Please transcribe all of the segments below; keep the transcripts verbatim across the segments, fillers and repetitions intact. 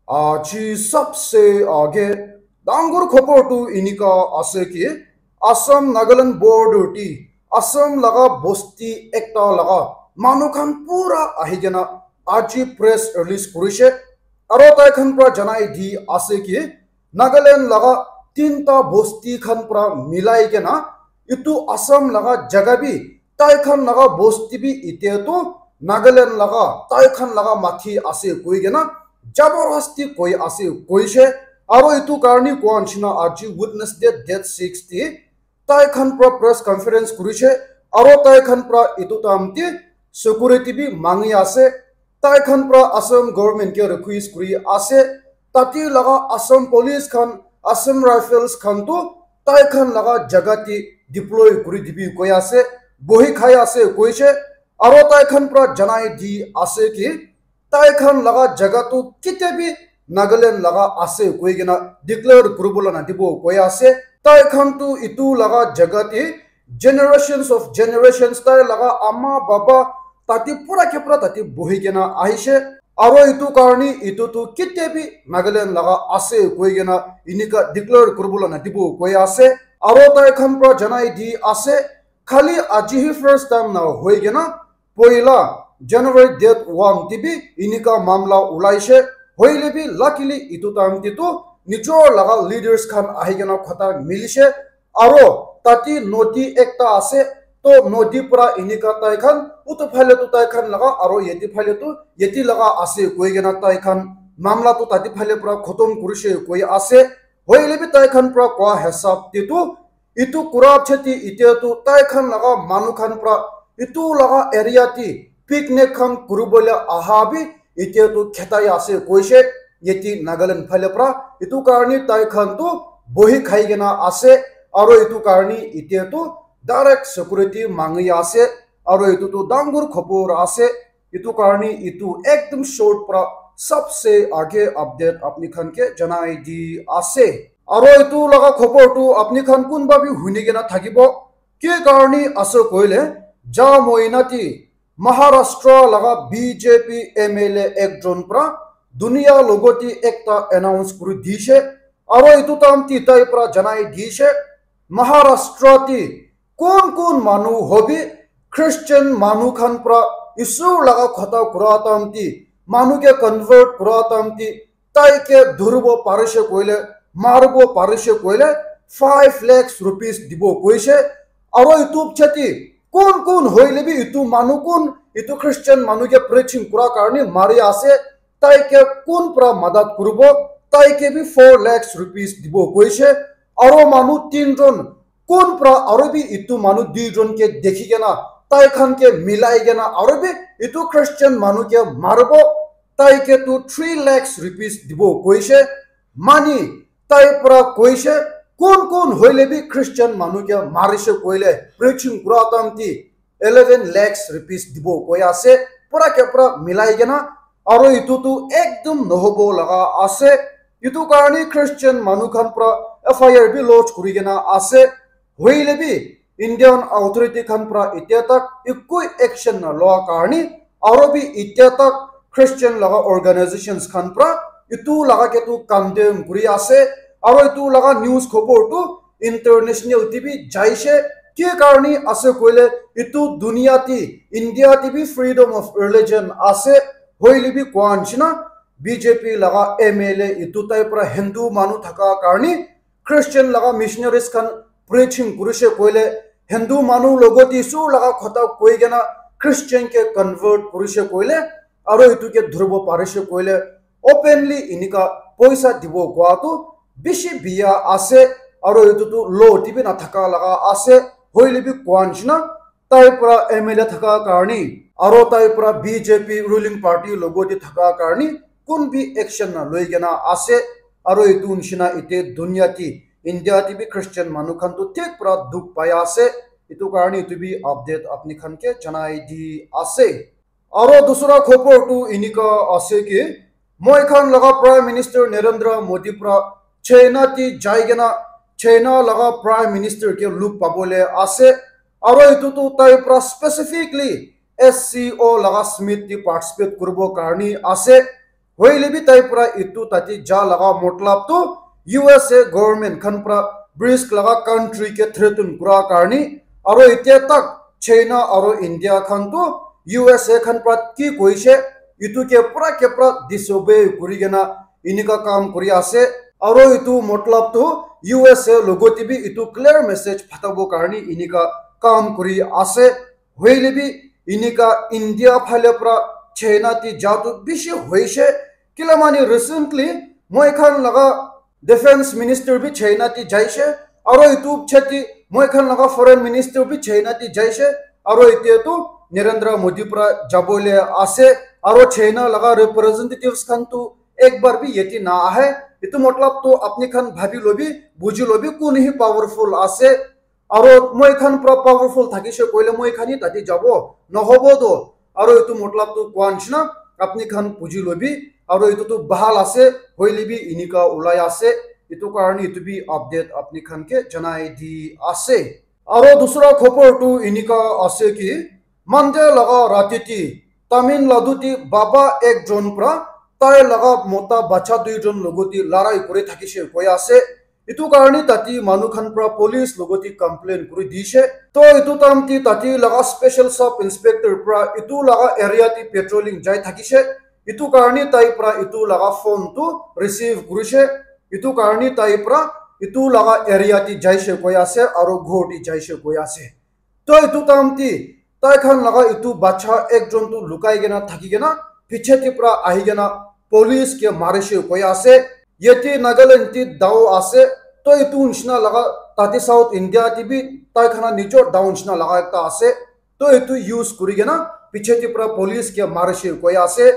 Aji sabse aage dangor khobor tu enika ase ki Assam Nagaland border ti Assam laga bosti ekta laga manu khan pura ahi kena aji press release kurishe. Aro tai khan pra janai di ase ki Nagaland laga tinta bosti khan pra milai kena itu Assam laga jaga bi tai khan laga bosti bi ite tu Nagaland laga tai khan laga mathi ase koi kena jabarasti koi ase koishe. Aro itu karni koa nishina aji Wednesday date six ti tai khan pra press conference kurishe. Aro tai khan pra itu time ti security bi mangi ase. Tai khan pra Assam government ke request kuri ase, tate laga Assam police khan, Assam Rifles khan tu tai khan laga jaga ti deploy kuri dibi koi ase, bohi khai ase koishe. Aro tai khan pra janai di ase ki tai khan laga jaga tu kitia bi Nagaland laga ase koi kena declare kuribole nadibo koi ase. Tai khan tu itu laga jaga ti generations of generations tai laga ama baba tate pura ke pura tate bohi kena ahishe. Aro itu karni itu tu kitia bi Nagaland laga ase koi kena inika declare kuribole nadibo koi ase. Aro tai khan pra janai di ase, khali aji hi first time na hoi kena poila January date one ti bi inika mamla ulaishe. Hoile bi luckily itu time ti tu nijor laga leaders khan ahi kena khota milishe. Aro tate nodi ekta ase, to nodi pra inika tai khan utu phale tu tai khan laga aro yeti phale tu yeti laga ase koi kena tai khan mamla tu tate phale pra khotom kurishe koi ase. Hoile bi tai khan pra koa hisab te tu itu kura chati itia tu tai khan laga manu khan pra itu laga area ti picnic khan kuribole aha bi itia tu khetai ase koishe. Yeti Nagaland phale pra itu karni tai khan tu bohi khai kena ase. Aro itu karni itia tu direct security mangi ase. Aro itu tu dangor khobor ase. Itu karni itu ekdom short pra sabse aage update apni khan ke janai di ase. Aro itu laga khobor tu apni khan kunba bi huni kena thakibo. Ki karni ase koile, ja moina ti Maharashtra laga B J P M L A ekjon pra dunia logoti ekta announce kuri dishe. Aro itu time ti tai pra janai dishe, Maharashtra ti kun kun manu hobi Christian manu khan pra Isur laga khota kura time ti, manu ke convert kura time ti, tai ke dhuribo parishe koile, maribo parishe koile, five lakhs rupees dibo koishe. Aro itu chati kun kun hoile bi itu manu kun itu Christian manu ke preaching kura karni mari ase, tai ke kun pra madat kuribo, tai ke bi four lakhs rupees dibo koishe. Aro manu tinjon kun pra aro bi itu manu duijon ke dekhi kena tai khan ke milai kena aro bi itu Christian manu ke maribo, tai ke tu three lakhs rupees dibo koishe. Mani tai pra koishe, kun kun hoile bi Christian manu ke marishe koile preaching kura time ti eleven lakhs rupees dibo koi ase, pura ke pura milai kena. Aro itu tu ekdom nohobo laga ase. Itu karni Christian manu khan pra F I R bi lodge kuri kena ase. Hoile bi Indian authority khan pra itia tak ekoi action na loa karni aro bi itia tak Christian laga organizations khan pra itu laga ke tu condemn kuri ase. Aro itu laga news khobor tu international ti bi jaishe. Ki karni ase koile itu dunia ti India ti bi freedom of religion ase. Hoile bi koa nishina B J P laga M L A itu tai pra Hindu manu thaka karni Christian laga missionaries khan preaching kurishe koile Hindu manu logoti Isur laga khota koi kena Christian ke convert kurishe koile aro itu ke dhuribo parishe koile openly inika poisa dibo koa tu bishi biya ase. Aro itu tu law ti bi na thaka laga ase. Hoile bi koa nishina tai pra M L A thaka karni aro tai pra B J P ruling party logoti thaka karni kun bi action na loi kena ase. Aro itu nishina ite dunia ti India ti bi Christian manu khan tu thik pra dukh pai ase. Itu karni itu bi update apni khan ke janai di ase. Aro dusra khobor tu inika ase ki moi khan laga Prime Minister Narendra Modi pra China ti jai kena China laga Prime Minister ke look pabole ase. Aro itu tu tai pra specifically S C O laga summit ti participate kuribo karni ase. Hoile bi tai pra etu tate ja laga matlab tu U S A government khan pra BRICS laga country ke threaten kura karni, aro etia tak China aro India khan tu U S A khan pra ki koishe, etu ke pura ke pura disobey kuri kena enika kam kuri ase. Aro etu matlab tu U S A logote bi etu clear message phatabo karni enika kam kuri ase. Hoile bi enika India phale pra China te ja tu bishi hoishe. Kila mani recently moi khan laga defense minister bi China te jaishe, aro etu chati moi khan laga foreign minister bi China te jaishe, aro etia tu Narendra Modi pra jabole ase, aro China laga representatives khan tu ek bar bi yate na ahe. Etu matlab tu apni khan bhabi lobi, buji lobi, kun hi powerful ase. Aro moi khan pra powerful thakishe koile moi khan hi tate jabo, nohobo to. Aro etu matlab tu koa nishina apni khan buji lobi, aro etu tu bhal ase, hoile bi enika ulai ase. Etu karni etu bi update apni khan ke janai di ase. Aro dusra khobor tu enika ase ki, Monday laga rati ti Tamil Nadu ti baba ekjon pra tai laga mota bacha duijon logote larai kuri thakishe koi ase. Etu karni tati manu khan pra police logote complain kuri dishe. To etu time ti tati laga special sub inspector pra etu laga area ti patrolling jai thakishe. Etu karni tai pra etu laga phone tu receive kurishe. Etu karni tai pra etu laga area ti jaishe koi ase aro ghor ti jaishe koi ase. To etu time ti tai khan laga etu bacha ekjon tu lukai kena thaki kena piche ti pra ahi kena police ke marishe koi ase. Yate Nagaland ti dao ase. To etu nishina laga tate South India ti bi tai khan nijor dao nishina laga ekta ase. To etu use kuri kena piche ti pra police ke marishe koi ase.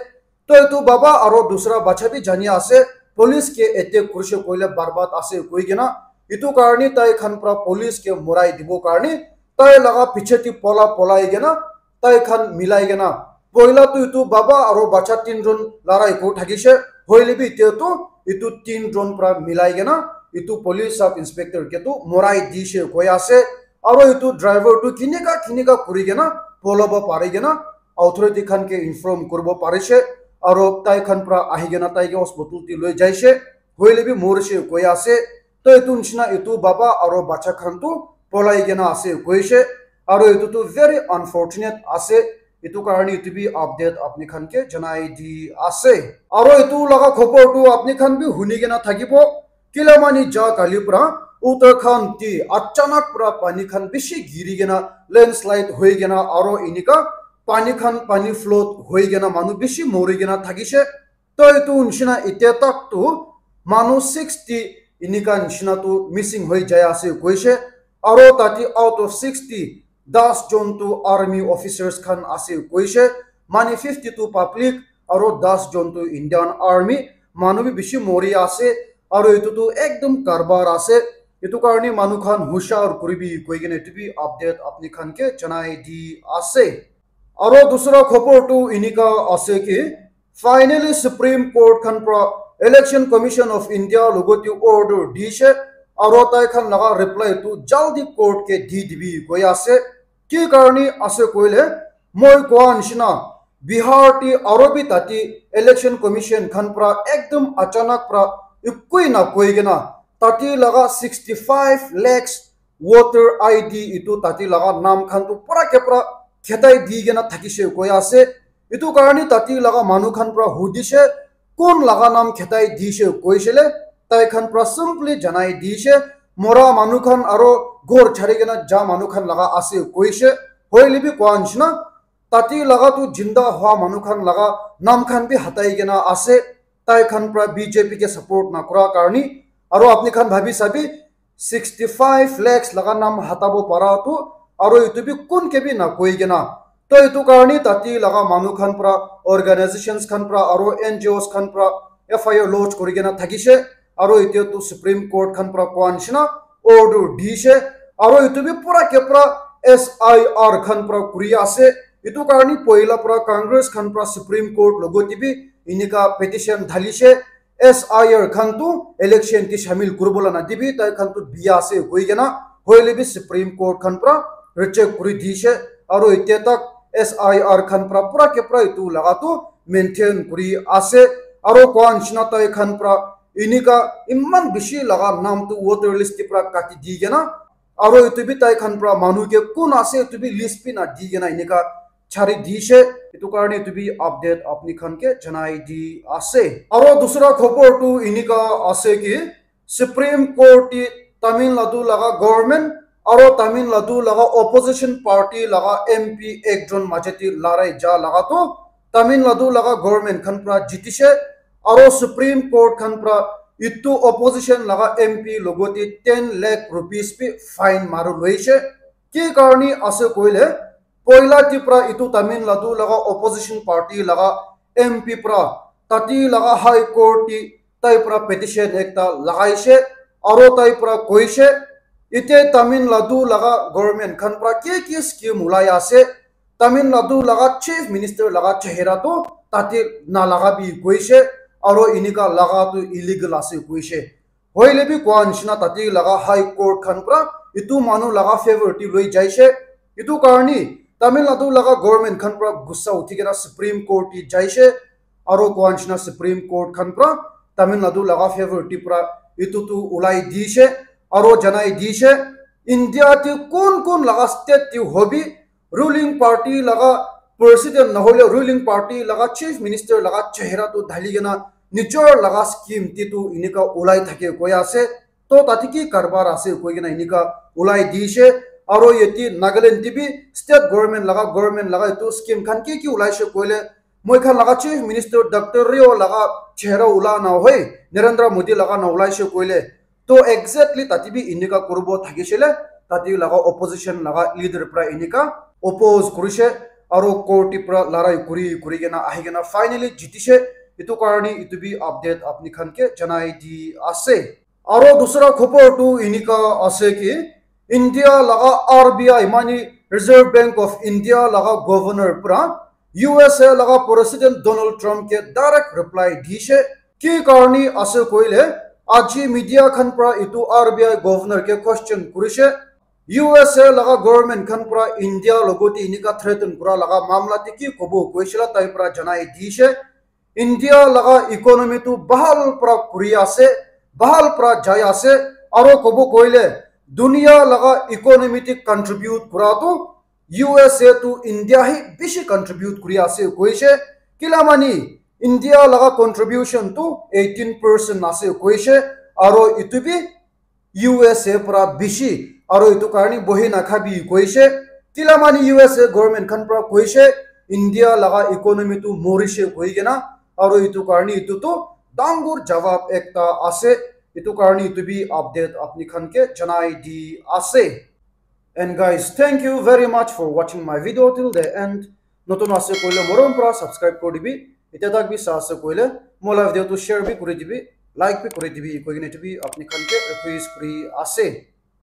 To etu baba aro dusra bacha bi jani ase, police ke attack kurishe koile barbad ase koi kena, etu karni tai khan pra police ke morai dibo karni, tai laga piche ti pola polai kena, tai khan milai kena. Poila tu etu baba aro bacha tinjon larai kuri thakishe, hoile bi etia tu etu tinjon pra milai kena, etu police sub inspector ke tu morai dishe koi ase, aro etu driver tu kinika kinika kuri kena, polabo pari kena, authority khan ke inform kuribo parishe, aro tai khan pra ahi kena tai ke hospital ti loi jaishe, hoile bi morishe koi ase. To etu nishina etu baba aro bacha khan tu polai kena ase koishe, aro etu tu very unfortunate ase. Etu karni etu bi update apni khan ke janai di ase. Aro etu laga khobor tu apni khan bi huni kena thakibo. Kila mani ja kali pra Uttarakhand ti achanak pra pani khan bishi giri kena landslide hoi kena aro enika pani khan pani flood hoi kena manu bishi mori kena thakishe. To etu nishina etia tak tu manu sixty enika nishina tu missing hoi jai ase koishe. Aro tati out of sixty, das jon tu army officers khan ase koishe. Mane fifty tu public aro das jon tu Indian army. Manu bi bishi mori ase. Aro etu tu ekdom karbar ase. Etu karni manu khan hushar kuribi koi kena etu bi update apni khan ke janai di ase. Aro dusra khobor tu enika ase ki, finally Supreme Court khan pra Election Commission of India logote order dishe, aro tai khan laga reply tu jaldi court ke di dibi koi ase. Ki karni ase koile, moi koa nishina, Bihar ti aro bi tati Election Commission khan pra ekdom achanak pra ekoi na koi kena, tati laga sixty five lakhs voter I D etu tati laga nam khan tu pura ke pura khetai di kena thakishe koi ase. Etu karni tati laga manu khan pra hudishe, kun laga nam khetai dishe koishe le, tai khan pra simply janai dishe, mora manu khan aro ghor chari kena ja manu khan laga ase koishe, hoile bi koa nishina, tati laga tu jinda hua manu khan laga nam khan bi hatai kena ase, tai khan pra B J P ke support na kura karni, aro apni khan bhabi sabi, sixty five lakhs laga nam hatabo para tu, aro etu bi kun ke bi na koi kena. To etu karni tati laga manu khan pra, organizations khan pra, aro N G Os khan pra F I R lodge kuri kena thakishe, aro etia tu Supreme Court khan pra koa nishina order dishe, aro etu bi pura ke pura S I R khan pra kuri ase. Etu karni poila pra Congress khan pra Supreme Court logote bi enika petition dhalishe, S I R khan tu election ti shamil kuribo la nadibi, tai khan tu biya ase koi kena, hoile bi Supreme Court khan pra reject kuri dishe, aro etia tak S I R khan pra pura ke pura etu laga tu maintain kuri ase, Aro koa nishina tai khan pra inika iman bishi laga nam tu voter list te pra kati di kena, aro etu bi tai khan pra manu ke kun ase etu bi list bi na di kena inika chari dishe. Etu karne etu bi update apni khan ke janai di ase. Aro dusra khobor tu inika ase ki Supreme Court te Tamil Nadu laga government aro Tamil Nadu laga opposition party laga M P ekjon maje te larai ja laga tu Tamil Nadu laga government khan pra jitishe, aro Supreme Court khan pra itu opposition laga M P logote ten lakh rupees bi fine maru loishe. Ki karni ase koile, poila te pra itu Tamil Nadu laga opposition party laga M P pra tati laga High Court te tai pra petition ekta lagaishe, aro tai pra koishe, ite Tamil Nadu laga government khan pra ki ki scheme ulai ase, Tamil Nadu laga chief minister laga chehra tu tate nalaga bi koishe, aro inika laga tu illegal ase koishe. Hoile bi koa nishina tate laga High Court khan pra itu manu laga favor te loi jaishe. Itu karni Tamil Nadu laga government khan pra gussa uthi kena Supreme Court te jaishe. Aro koa nishina Supreme Court khan pra Tamil Nadu laga favor te pra itu tu ulai dishe. Aro janai dishe, India te kun kun laga state te hobi ruling party laga president nahole ruling party laga chief minister laga chehra tu dhali kena nijor laga scheme te tu inika ulai thake koi ase. To tate ki karbar ase koi kena inika ulai dishe. Aro yate Nagaland te bi state government laga, government laga itu scheme khan ki ki ulaishe koile, moi khan laga chief minister Doctor Rio laga chehra ula na hoi, Narendra Modi laga na ulaishe koile, to exactly tate bi inika kuribo thakishe le, tate laga opposition laga leader pra inika oppose kurishe, aro court pra larai kuri kuri kena ahi kena finally jitishe. Itu karni itu bi update apni khan ke janai di ase. Aro dusra khobor tu inika ase ki India laga R B I mani Reserve Bank of India laga governor pra U S A laga president Donald Trump ke direct reply dishe. Ki karni ase koile, aji media khan pra itu R B I governor ke question kurishe, U S A laga government khan pra India logote inika threaten kura laga mamla te ki kobo koishe la tai pra janai dishe. India laga economy tu bahal pra kuri ase, bahal pra jai ase, aro kobo koile dunia laga economy te contribute kura tu U S A tu India hi bishi contribute kuri ase koishe. Kila mani India laga contribution tu eighteen percent ase koishe, aro itu bi U S A pra bishi, aro itu karni bohi nakhabi koishe. Kila mani U S A government khan pra koishe India laga economy tu morishe koi kena, aro itu karni itu tu dangor jawab ekta ase. Itu karni itu bi update apni khan ke janai di ase. And guys, thank you very much for watching my video till the end. Notun ase koile morom pra subscribe kuri dibi. Itya tak bi sa ase koile mo live video tu share bi kuri dibi, like bi kuri dibi, koi kena etu bi apni khan ke request kuri ase.